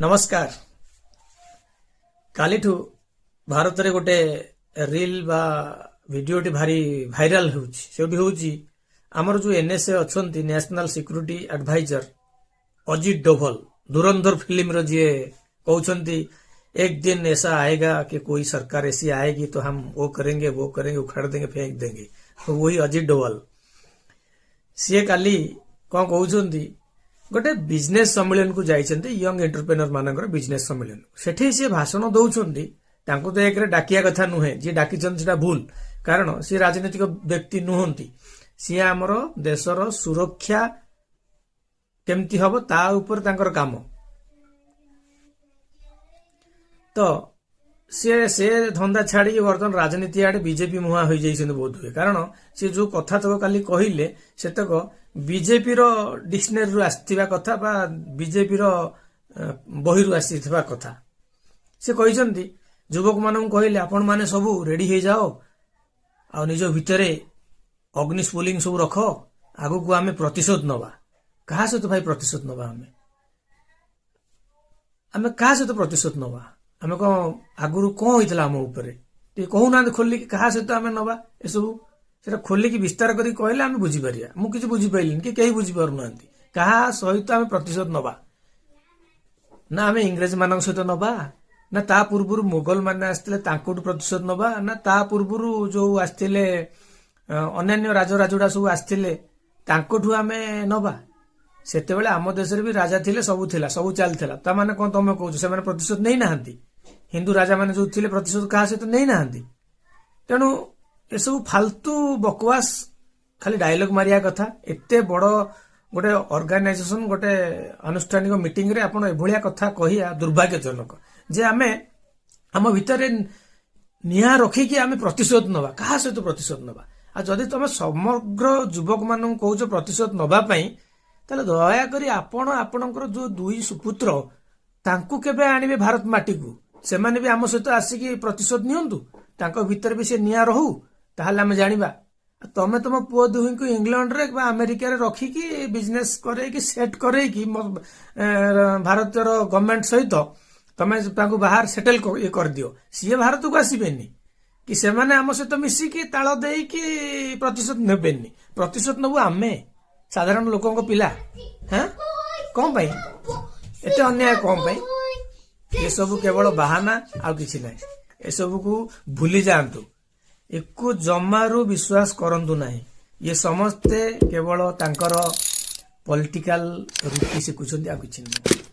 ନମସ୍କାର। କାଲିଠୁ ଭାରତରେ ଗୋଟେ ରିଲ୍ ବା ଭିଡିଓଟି ଭାରି ଭାଇରାଲ ହେଉଛି। ସେଇଠି ହେଉଛି ଆମର ଯୋଉ ଏନ୍ଏସ୍ଏ ଅଛନ୍ତି, national security adviser Ajit Doval, Dhurandhar ଫିଲ୍ମର ଯିଏ କହୁଛନ୍ତି, "एक दिन ऐसा आएगा कि कोई सरकार ऐसी आएगी तो हम वो करेंगे, वो करेंगे, उखाड़ देंगे, फेंक देंगे", वही ଅଜିତ ଡୋଭଲ। ସିଏ କାଲି କଣ କହୁଛନ୍ତି, ଗୋଟେ ବିଜନେସ୍ ସମ୍ମିଳନୀକୁ ଯାଇଛନ୍ତି, ୟଙ୍ଗ ଏଣ୍ଟରପ୍ରେନର ମାନଙ୍କର ବିଜନେସ୍ ସମ୍ମିଳନୀ। ସେଠି ସିଏ ଭାଷଣ ଦଉଛନ୍ତି। ତାଙ୍କୁ ତ ଏକରେ ଡାକିବା କଥା ନୁହେଁ, ଯିଏ ଡାକିଛନ୍ତି ସେଟା ଭୁଲ, କାରଣ ସିଏ ରାଜନୈତିକ ବ୍ୟକ୍ତି ନୁହନ୍ତି। ସିଏ ଆମର ଦେଶର ସୁରକ୍ଷା କେମିତି ହବ ତା ଉପରେ ତାଙ୍କର କାମ। ତ ସିଏ ସେ ଧନ୍ଦା ଛାଡିକି ବର୍ତ୍ତମାନ ରାଜନୀତି ଆଡେ ବିଜେପି ମୁହାଁ ହୋଇଯାଇଛନ୍ତି ବୋଧ ହୁଏ, କାରଣ ସେ ଯୋଉ କଥା ତକ କାଲି କହିଲେ, ସେତକ ବିଜେପିର ଡିକ୍ସନାରୀରୁ ଆସିଥିବା କଥା ବା ବିଜେପିର ବହିରୁ ଆସିଥିବା କଥା। ସେ କହିଛନ୍ତି, ଯୁବକମାନଙ୍କୁ କହିଲେ, ଆପଣମାନେ ସବୁ ରେଡି ହେଇଯାଅ ଆଉ ନିଜ ଭିତରେ ଅଗ୍ନି ସ୍ଫୁଲିଙ୍ଗ ସବୁ ରଖ, ଆଗକୁ ଆମେ ପ୍ରତିଶୋଧ ନବା। କାହା ସହିତ ଭାଇ ପ୍ରତିଶୋଧ ନବା ଆମେ? ଆମେ କାହା ସହିତ ପ୍ରତିଶୋଧ ନବା? ଆମେ କଣ ଆଗରୁ କଣ ହେଇଥିଲା ଆମ ଉପରେ ଟିକେ କହୁନାହାନ୍ତି ଖୋଲିକି? କାହା ସହିତ ଆମେ ନବା ଏସବୁ, ସେଟା ଖୋଲିକି ବିସ୍ତାର କରିକି କହିଲେ ଆମେ ବୁଝିପାରିବା। ମୁଁ କିଛି ବୁଝିପାରିଲିନି କି କେହି ବୁଝିପାରୁନାହାନ୍ତି। କାହା ସହିତ ଆମେ ପ୍ରତିଶୋଧ ନବା? ନା ଆମେ ଇଂରେଜ ମାନଙ୍କ ସହିତ ନବା, ନା ତା ପୂର୍ବରୁ ମୋଗଲ ମାନେ ଆସିଥିଲେ ତାଙ୍କଠୁ ପ୍ରତିଶୋଧ ନବା, ନା ତା ପୂର୍ବରୁ ଯୋଉ ଆସିଥିଲେ ଅନ୍ୟାନ୍ୟ ରାଜ ରାଜୁଡା ସବୁ ଆସିଥିଲେ ତାଙ୍କଠୁ ଆମେ ନବା? ସେତେବେଳେ ଆମ ଦେଶରେ ବି ରାଜା ଥିଲେ, ସବୁ ଥିଲା, ସବୁ ଚାଲିଥିଲା। ତା ମାନେ କଣ ତମେ କହୁଛ ସେମାନେ ପ୍ରତିଶୋଧ ନେଇନାହାନ୍ତି? ହିନ୍ଦୁ ରାଜା ମାନେ ଯୋଉ ଥିଲେ, ପ୍ରତିଶୋଧ କାହା ସହିତ ନେଇନାହାନ୍ତି? ତେଣୁ ଏସବୁ ଫାଲତୁ ବକୱାସ, ଖାଲି ଡାଇଲଗ ମାରିବା କଥା। ଏତେ ବଡ ଗୋଟେ ଅର୍ଗାନାଇଜେସନ, ଗୋଟେ ଆନୁଷ୍ଠାନିକ ମିଟିଂରେ ଆପଣ ଏଭଳିଆ କଥା କହିବା ଦୁର୍ଭାଗ୍ୟଜନକ ଯେ ଆମେ ଆମ ଭିତରେ ନିଆଁ ରଖିକି ଆମେ ପ୍ରତିଶୋଧ ନବା। କାହା ସହିତ ପ୍ରତିଶୋଧ ନବା? ଆଉ ଯଦି ତମେ ସମଗ୍ର ଯୁବକମାନଙ୍କୁ କହୁଛ ପ୍ରତିଶୋଧ ନବା ପାଇଁ, ତାହେଲେ ଦୟାକରି ଆପଣ ଆପଣଙ୍କର ଯୋଉ ଦୁଇ ସୁପୁତ୍ର, ତାଙ୍କୁ କେବେ ଆଣିବେ ଭାରତ ମାଟିକୁ? ସେମାନେ ବି ଆମ ସହିତ ଆସିକି ପ୍ରତିଶୋଧ ନିଅନ୍ତୁ, ତାଙ୍କ ଭିତରେ ବି ସେ ନିଆଁ ରହୁ, ତାହେଲେ ଆମେ ଜାଣିବା। ଆଉ ତମେ ତମ ପୁଅ ଦୁହିଁଙ୍କୁ ଇଂଲଣ୍ଡରେ ବା ଆମେରିକାରେ ରଖିକି, ବିଜନେସ କରେଇକି, ସେଟ୍ କରେଇକି, ଭାରତର ଗଭର୍ଣ୍ଣମେଣ୍ଟ ସହିତ ତମେ ତାଙ୍କୁ ବାହାର ସେଟେଲ ଇଏ କରିଦିଅ। ସିଏ ଭାରତକୁ ଆସିବେନି କି ସେମାନେ ଆମ ସହିତ ମିଶିକି ତାଳ ଦେଇକି ପ୍ରତିଶୋଧ ନେବେନି। ପ୍ରତିଶୋଧ ନେବୁ ଆମେ ସାଧାରଣ ଲୋକଙ୍କ ପିଲା। ହଁ, କଣ ପାଇଁ ଏତେ ଅନ୍ୟାୟ? କଣ ପାଇଁ ଏସବୁ? କେବଳ ବାହାନା, ଆଉ କିଛି ନାହିଁ। ଏସବୁକୁ ଭୁଲି ଯାଆନ୍ତୁ, ଏକୁ ଜମାରୁ ବିଶ୍ୱାସ କରନ୍ତୁ ନାହିଁ। ଇଏ ସମସ୍ତେ କେବଳ ତାଙ୍କର ପଲିଟିକାଲ ରୁଟି ଶିଖୁଛନ୍ତି, ଆଉ କିଛି ନୁହେଁ।